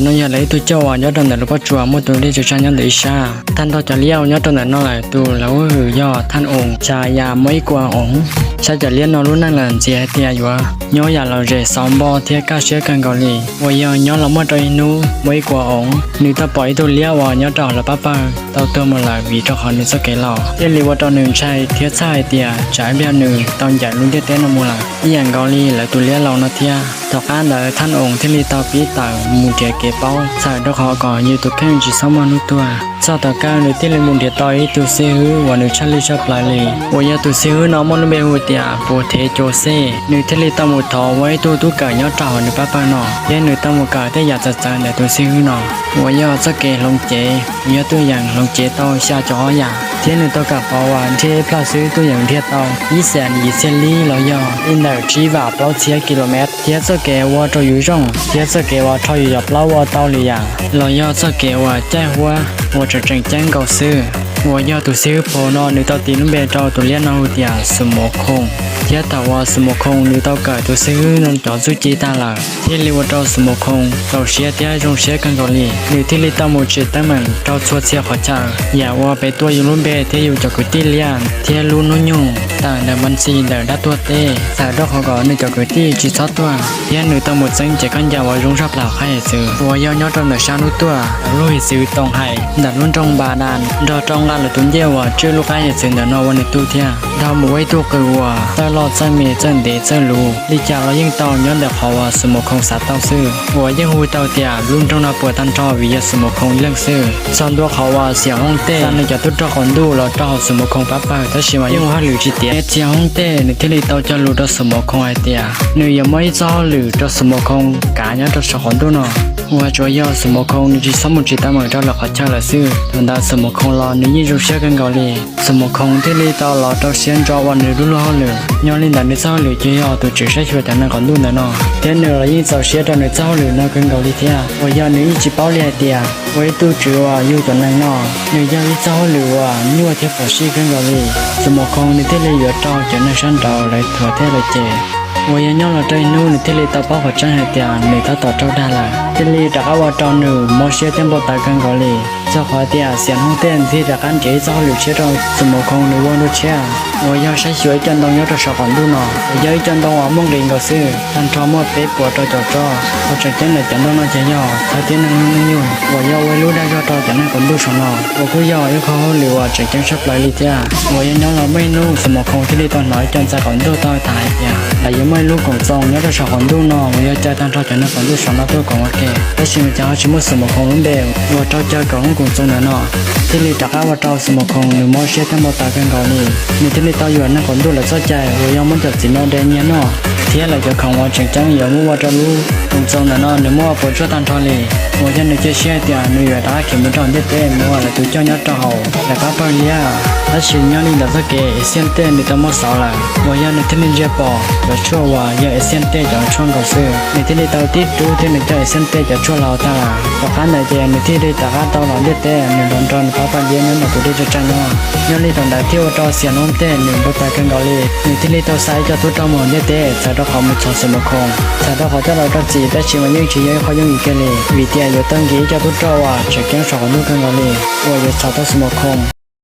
No yog lawv ib tug coj uas nyob rau ntawm lub pob tsuas muaj tus dej tsaws tsag nyob ntawm ib sab. Tag nrho cov liab uas nyob rau ntawm no lawm tus lawv hwj yog Thaj Oos, Tshas Yas, Muaj Ib Kua Oos. Saib cov liab no lub neej lawm ntxiv hais tias yuav nyob yam lom zem xauv npo thiab kaj siab kawg nkaus li. Uas yog nyob los muaj rau ib hnub Muaj Ib Kua Oos nws tau pom ib tug liab uas nyob rau hauv lawv pab pawg tau tuag mus lawm vim rau qhov nws txoj kev laus thiaj li ua rau nws ntshai thiab txhawj hais tias tsam ib pliag nws tau ncaim lub ntiaj teb no mus lawm ib yam nkaus li lawv tus liab laus no thiab. Tom qab ntawd Thaj Oos thiaj li tau pib tawm mus nrhiav kev paub txhawm rau qhov kom yus tus kheej tsis txhob muaj hnub tuag. Txog tom kawg nws thiaj li mus nrhiav tau ib tug xib hwb uas nws tshaj lij tshaj plaws li, uas yog tus xib hwb no muaj lub npe hu tias Puas Thev Cau Xej. Nws thiaj li tau mus thov ua ib tug tub kawm nyob rau hauv nws pab pawg no, thiab nws tau mus kawm tej yam txawv txawv ntawm tus xib hwb no, uas yog txoj kev hloov cev, nws yog tuj yeem hloov cev tau xya caum ob yam, thiab nws tau kawm qhov uas nrhiaj ib plhaw xwb tuj yeem nrhiaj tau ib xees yim txhiab lib los yog li ntawm tsib vam plaub txhiab kilomev, thiab txoj kev ua rau yus zoo, thiab txoj kev uas rho yus cov plaub ua tau lwm yam, los yog txoj kev uas caij huab uas tseem tseem ceeb nkaus xwb. Uas yog tus xib hwb Phaus no nws tau tis lub npe rau tus liab no hu tias Xus Mus Khoos, thiab thaum uas Xus Mus Khoos nws tau kawm tus xib hwb no cov txuj ci tag lawm, thiaj li ua rau Xus Mus Khoos rau siab thiab zoo siab kawg nkaus li. Nws thiaj li tau mus tsim teeb meem rau txhua txhia qhov chaw, yam uas pem tuaj yus lub npe thiab yus cov kwv tij liab thiab lub hnub nyoog tawm ntawm npas ntxis ntawm dab tuag teb, txhawm rau qhov kom nws cov kwv tij tsis txhob tuag, thiab nws tau mus txeeb cev khaub ncaws uas zoo zaj plaws qab yam txwv uas yog nyob rau ntawm sab hnub tuaj, lub hiav txwv Toos Hais ntawm lub nroog Npas Das, nrog rau nqa lawv tus ncej uas tswj lub qab yam txwv ntawm no ua nws tug thiab, nrog mus ua ib tug qws uas txawj loj txawj me txawj ntev txawj luv li cas los yeej tau nyob ntawm qhov uas Xus Mus Khoos xav tau xwb, uas yeej hu tau tias lub nroog no puas tag nrho vim yog Xus Mus Khoos ib leeg xwb. Txog ntua qhov uas Xiam Hooj Tej xa nws cov tub rog qaum ntuj los rau hauv Xus Mus Khoos pab pawg, tab sis mas yeej ua hauj lwm tsis tiav. Xiam Hooj Tej nws thiaj li tau cog lus rau Xus Mus Khoos hais tias nws yuav muab ib txoj hauj lwm rau Xus Mus Khoos kav nyob rau saum qaum ntuj no, uas tsuas yog Xus Mus Khoos nws tsis txhob mus tsim teeb meem rau lwm qhov chaw lawm xwb. Thaum ntawd Xus Mus Khoos los nws yeej zoo siab kawg nkaus li. Xus Mus Khoos thiaj li tau los rau siab ntso ua nws lub luag hauj lwm. Nyob li ntawd nws txoj hauj lwm ces yog tus tswv saib xyuas cov neeg qaum ntuj ntawm no, thiab nws los yeej txaus siab rau nws txoj hauj lwm no kawg nkaus li thiab. Uas yog nws yeej tsis paub li hais tias ua ib tug tswv uas yug cov neeg no nws yog ib txoj hauj lwm uas nyuaj thiab phom sij kawg nkaus li. Xus Mus Khoos nws thiaj li yuav rau cov neeg sab nraud lawv thuam thiab lawv cem. Uas yog nyob los rau ib hnub nws thiaj li tau paub qhov tseeb hais tias nws tab tom raug dag lawm, thiaj li rov qab ua rau nws mob siab thiab npau taws kawg nkaus li. Txog qhov tias Xiam Hooj Tej nws thiaj rov qab nrhiav ib txoj hauj lwm tshiab rau Xus Mus Khoos nws ua dua tshiab, uas yog saib xyuas ib co ntoo nyob rau saum qaum ntuj no, uas yog ib co ntoo uas muaj nqis nkaus xwb, tag nrho muaj peb puas rau caum tsob. Uas tseem ceeb ntawm cov ntoo no ces yog thawj tib neeg lub hnub nyoog uas yog ua ib lub dag zog rau cov neeg qaum ntuj saum no, uas kuj yog ib qho hauj lwm uas tseem ceeb tshaj plaws li thiab. Uas yog nyob los muaj ib hnub Xus Mus Khoos thiaj li tau hnov ib co ntxhais qaum ntuj tau tham hais tias lawv yuav muaj ib lub koom txoos nyob rau saum qaum ntuj no uas yog caw tag nrho cov neeg qaum ntuj saum no tuaj koom ua ke, tab sis mas cas ho tsis muaj Xus Mus Khoos lub npe uas raug caw koom lub koom txoos ntawm no. Thiaj li rov qab ua rau Xus Mus Khoos nws mob siab thiab npau taws kawg nkaus li. Nws thiaj li tau yuam neeg qaum ntuj lawv txoj cai uas yog muab cov txiv no de nyiag noj, thiab lawv cov khoom uas tseem ceeb yuav muab ua rau lub koom txoos ntawm no nws muab ua puas tsuaj tag nrho li. Uas yog nws cia siab hais tias nws yuav rov qab khiav mus rau hauv ntiaj teb mus ua lawv tus coj nyob rau hauv lawv pab pawg liab. Tab sis nyob li ntawm txoj kev Xiam Hooj Tej nws tau muab xauv lawm, uas yog nws thiaj li ntsia pom cov tshuaj uas yog Xiam Hooj Tej cov tshuaj nkaus xwb, nws thiaj li tau tib rub thiab nws coj Xiam Hooj Tej cov tshuaj los tag lawm. Tom qab ntawd ces nws thiaj li rov qab tau los ntiaj teb, nws los nrog nws pab pawg liab nyob ntawm tus dej tsaws tsag no. Nyob li thaum ntawd thiaj ua rau Xiam Hooj Tej nws npau taws kawg nkaus li, nws thiaj li tau xa ib co tub rog mus ntiaj teb txhawm rau qhov mus txhom Xus Mus Khoos, txhawm rau qhov coj los rau txim, tab sis mas yeej tsis yog ib qho yooj yim kiag li, vim tias yuav tau nkim ib co tub rog uas tseem ceeb saum qaum ntuj kawg nkaus li, uas yuav txhom tau Xus Mus Khoos.